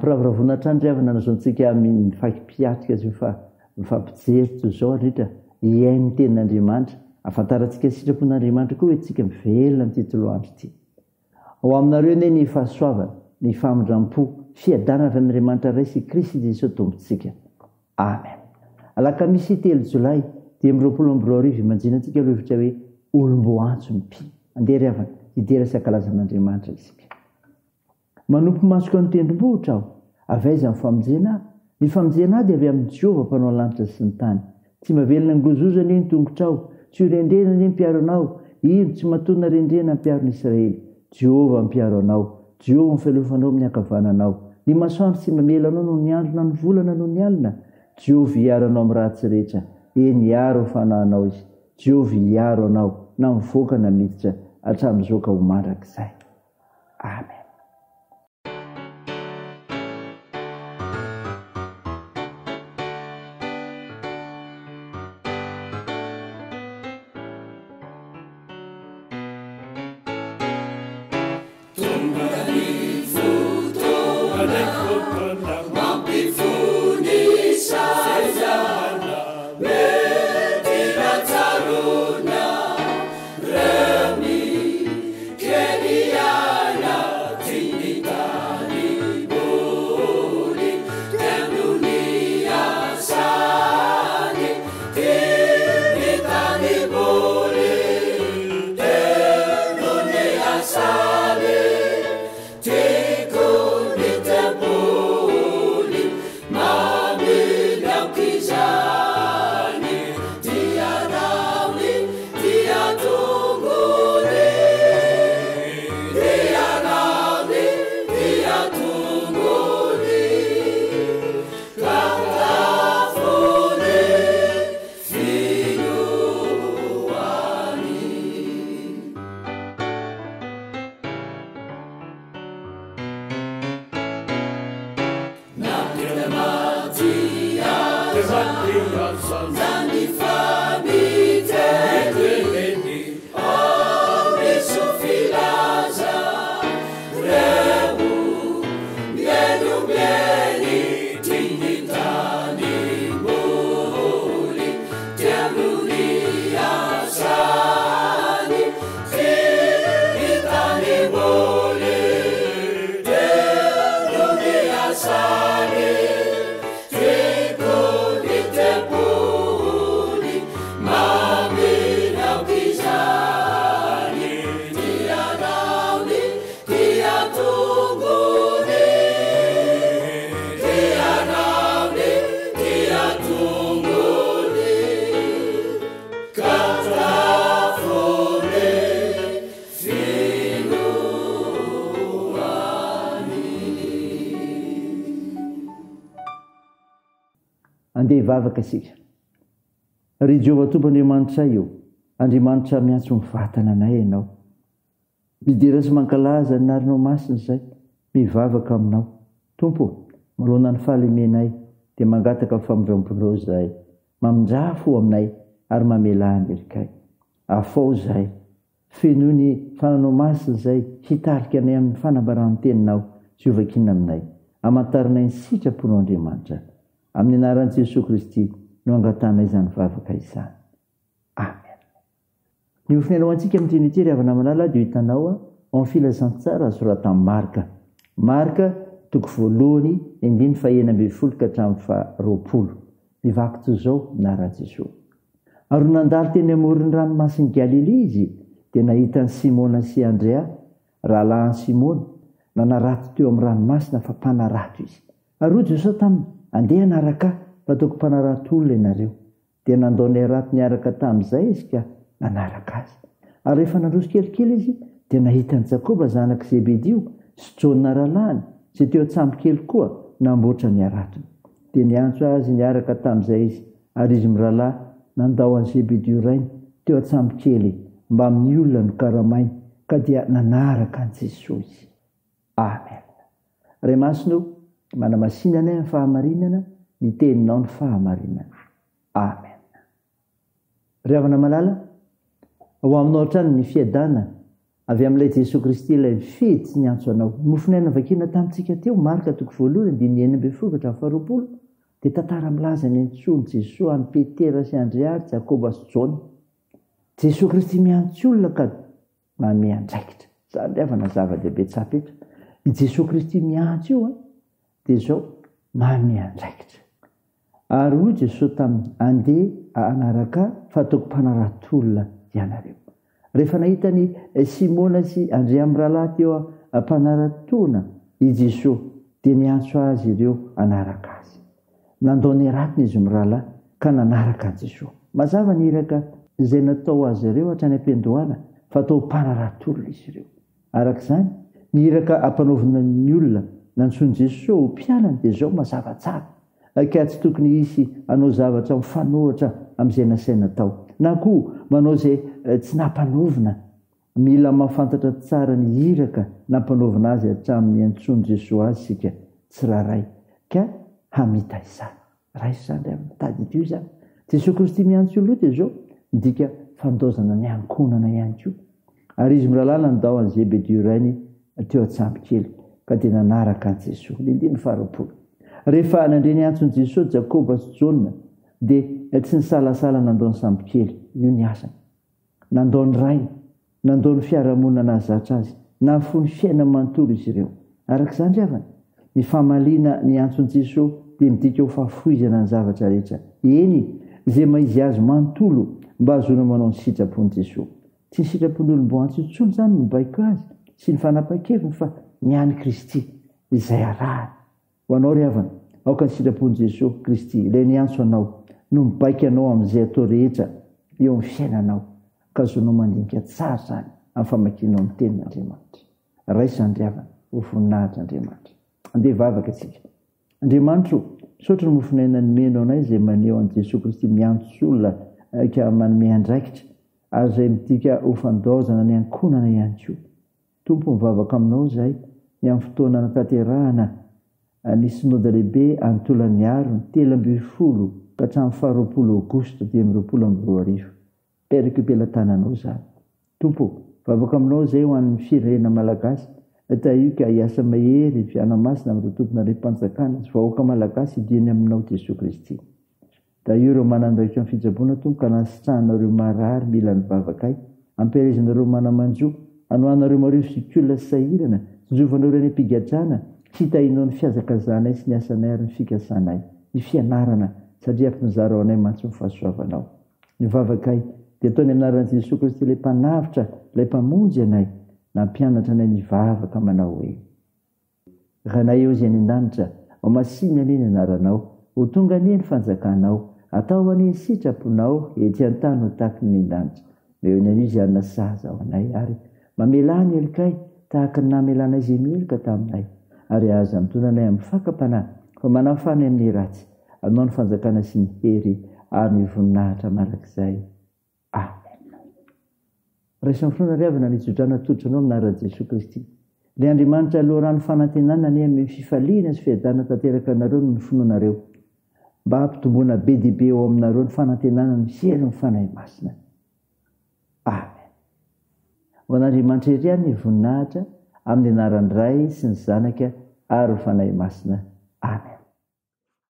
Ampiravoravoana hatrany ry havana nahazoantsika mifampiatrika sy mifampijery toy izao ary indrindra hihaino ny tenin'Andriamanitra. Ahafantarantsika ny sitrapon'Andriamanitra koa hoe tsika mivelona amin'ity toloandro ity. Ho aminareo anie ny fahasoavana, ny famindram-po, fiadanana avy amin'Andriamanitra Ray sy Kristy Jesoa Tompontsika. Amen. Alakamisy telo jolay 2025 imanjina antsika lohevitra hoe olom-boantso ny mpino. Andeha ry havana, hidera sy hankalaza an'Andriamanitra isika. Manompo masoko ny tendrombohitra aho. Avy aiza ny famonjena ahy? Ny famonjena ahy dia avy amin'i Jehovah Mpanao lanitra sy ny tany. Tsy mavelona ngozoza anie ny tongotrao, tsy ho rendrehina anie ny mpiaro anao, ino, tsy matonina rendrehina ny mpiaro ny Israely. Jehovah mpiaro anao, Jehovah ny fialofanao amin'ny ankavananao. Ny masoandro tsy mamela anao noho ny andro na ny volana noho ny alina. Jehovah hiaro anao amin'ny ratsy rehetra, eny, hiaro ny fanahinao Izy. Jehovah hiaro anao na mivoaka na miditra, hatramin'izao ka ho mandrakizay. Amen. Andeha hivavaka isika. Ry Jehovah Tompo Andriamanitray ô, Andriamanitra miantso ny vatana anay Ianao. Midera sy mankalaza ny anaranao masina izay, mivavaka aminao. Tompo ô, manoloana ny fahalemenay, dia mangataka ny famindram-ponao izahay. Mamindrà fo aminay ary mamelà ny helikay. Afao izahay. Fenoy ny fananao masina izay hitarika anay amin'ny fanambaran'ny teninao sy hovakiana aminay. Amantarinay ny sitraponao Andriamanitra. Amin'ny anaran'i Jesoa Kristy no angatahanay izany vavaka izany. Amen. Ny hofinena ho antsika amin'ity anio ity ry havana malala dia ho hitanao ao amin'ny filazantsara soratan'i Marka. Marka toko voalohany andininy faha-16 ka hatramin'ny faha-20. Mivaky toy izao ny anaran'i Jesoa. Ary nony nandalo teny amoron'ny ranomasin'i Galilia izy, dia nahita an'i Simona sy Andrea, rahalahin'i Simona, nanarato teo amin'ny ranomasina fa mpanarato izy. Ary hoy Jesoa taminy, Andeha hanaraka Ahy, fa ataoko mpanarato olona ianareo. Dia nandao ny harato niaraka tamin'izay izy ka nanaraka Azy. Ary rehefa nandroso kelikely izy, dia nahita an'i Jakoba zanak'i Zebedio sy Jaona rahalahiny, izay teo an-tsambokely koa, namboatra ny haratony. Dia niantso azy niaraka tamin'izay izy, ary izy mirahalahy nandao an'i Zebedio rainy teo an-tsambokely mbamin'ny olona nokaramainy, ka dia nanaraka an'i Jesoa izy. Amen. Ray Masina o, manamasina anay amin'ny fahamarinana, ny Teninao ny fahamarinana. Amen. Ry havana malala, ho aminao hatrany ny fiadana. Avy amin'ilay Jesoa Kristy ilay nifidy sy niantso anao. Ny mofon'aina novakiana tamintsika teo, Marka toko voalohany andininy 16 ka hatramin'ny faharoapolo, dia tantara milaza ny antsoin'i Jesoa an'i Petera sy Andrea ary Jakoba sy Jaona. Jesoa Kristy miantso olona ka manome andraikitra. Izany ry havana zava-dehibe tsapa eto. I Jesoa Kristy miantso io an, dia izao, manome andraikitra. Ary hoy Jesoa taminy, Andeha hanaraka Ahy, fa ataoko mpanarato olona ianareo. Rehefa nahita an'i Simona sy Andrea mirahalahy teo am-panaratoana i Jesoa, dia niantso azy ireo hanaraka Azy. Nandao ny haratony izy mirahalahy ka nanaraka an'i Jesoa. Mazava ny iraka izay natao azy ireo hatrany am-piandohana fa atao mpanarato olona izy ireo. Araka izany, ny iraka ampanaovina ny olona nantsoin'i Jesoa ho mpianany dia izao mazava tsara, ka tsy tokony hisy hanao zavatra mifanohitra amin'izay nasaina atao, na koa manao izay tsy nampanaovina. Mila mahafantatra tsara ny iraka nampanaovina azy hatramin'ny niantsoan'i Jesoa azy isika tsirairay, ka hamita izany. Raiso izany ry havana, tadidio izany. Jesoa Kristy miantso io loha dia izao, midika fandaozana ny ankohonana ihany koa. Ary izy mirahalahy nandao an'i Zebedio rainy teo an-tsambo kely, ka dia nanaraka an'i Jesoa. Ny andininy faharoapolo. Rehefa nandre ny antson'i Jesoa Jakoba sy Jaona, dia tsy nisalasala nandao ny sambo kely. Io ny asany. Nandao ny rainy, nandao ny fiarahamonina nahazatra azy, nahafoy ny fiainany manontolo izy ireo. Araka izany ry havana, ny famaliana ny antson'i Jesoa dia midika ho fahafoizana ny zavatra rehetra, eny, izay maha izy azy manontolo mba hahazoana manao ny sitrapon'i Jesoa. Tsy ny sitrapon'ny olom-boantso intsony izany no mibaiko azy sy ny fanapahan-keviny fa ny an'i Kristy, izay arahany. Ho anao ry havana, aoka ny sitrapon'i Jesoa Kristy, ilay niantso anao, no mibaiko anao amin'izay atao rehetra eo amin'ny fiainanao, ka azonao mandinika tsara izany amin'ny famakianao ny Tenin'Andriamanitra. Raiso izany ry havana, ho voninahitr'Andriamanitra. Andeha hivavaka isika. Andriamanitra o, misaotra ny mofon'aina nomenao anay izay maneho an'i Jesoa Kristy miantso olona ka manome andraikitra ary izay midika ho fandaozana ny ankohonana ihany koa. Tompo mivavaka aminao izahay ny amin'ny fotoana anatanterahana ny Synoda lehibe any Tolagnaro ny 13 ka hatramin'ny faharoapolo aogositra 2025. Periko am-pelatananao izany. Tompo ô, vavaka aminao izay ho an'ny firenena malagasy, tahio ka hiasa mahery ny Fianana Masina amin'ireo tompon'andraiki-panjakana sy vahoaka malagasy hidiany aminao Jesoa Kristy. Tahio ireo manandraikitra amin'ny fitsaboana Tompo ka anasitrahanao ireo marary mila ny vavakay, ampielezanao ireo mana-manjo, anohanao ireo marivo sy olona sy sahirana, tsinjovanao ireo any am-pigadrana, sy tahinao ny fihazakazahanay sy ny asanay ary ny fikasanay, ny fianarana, satria ampinizara ho anay mantsy ny fahasoavanao. Ny vavakay dia ataony amin'ny anaran'i Jesoa Kristy ilay Mpanavotra, ilay Mpamonjy anay, nampianatra anay nivavaka manao hoe. Ranay eo izay any an-danitra, ho masìna anie ny anaranao, ho tonga anie ny fanjakanao, atao anie ny sitraponao ety an-tany ho tahaky ny any an-danitra. Omeo ny anio izay hanina sahaza ho anay, ary mamelà ny helokay, tahaka ny namelanay izay meloka taminay. Ary aza mitondra anay amin'ny fakam-panahy, fa manafaha anay amin'ny ratsy. Anao ny fanjakana sy ny hery ary ny voninahitra mandrakizay. Amen. Raiso amin'ny finoana ry havana ny tsodrano atolotra anao amin'ny anaran'i Jesoa Kristy. Ilay Andriamanitra loharano fanantenana anie hanome fifaliana sy fiadanana tanteraka anareo noho ny finoanareo, mba hampitomboana be dia be ao aminareo ny fanantenana ny herin'ny Fanahy Masina. Amen. Ho an'Andriamanitra irery ihany ny voninahitra, amin'ny anaran'ny Ray sy ny Zanaka ary ny Fanahy Masina. Amen.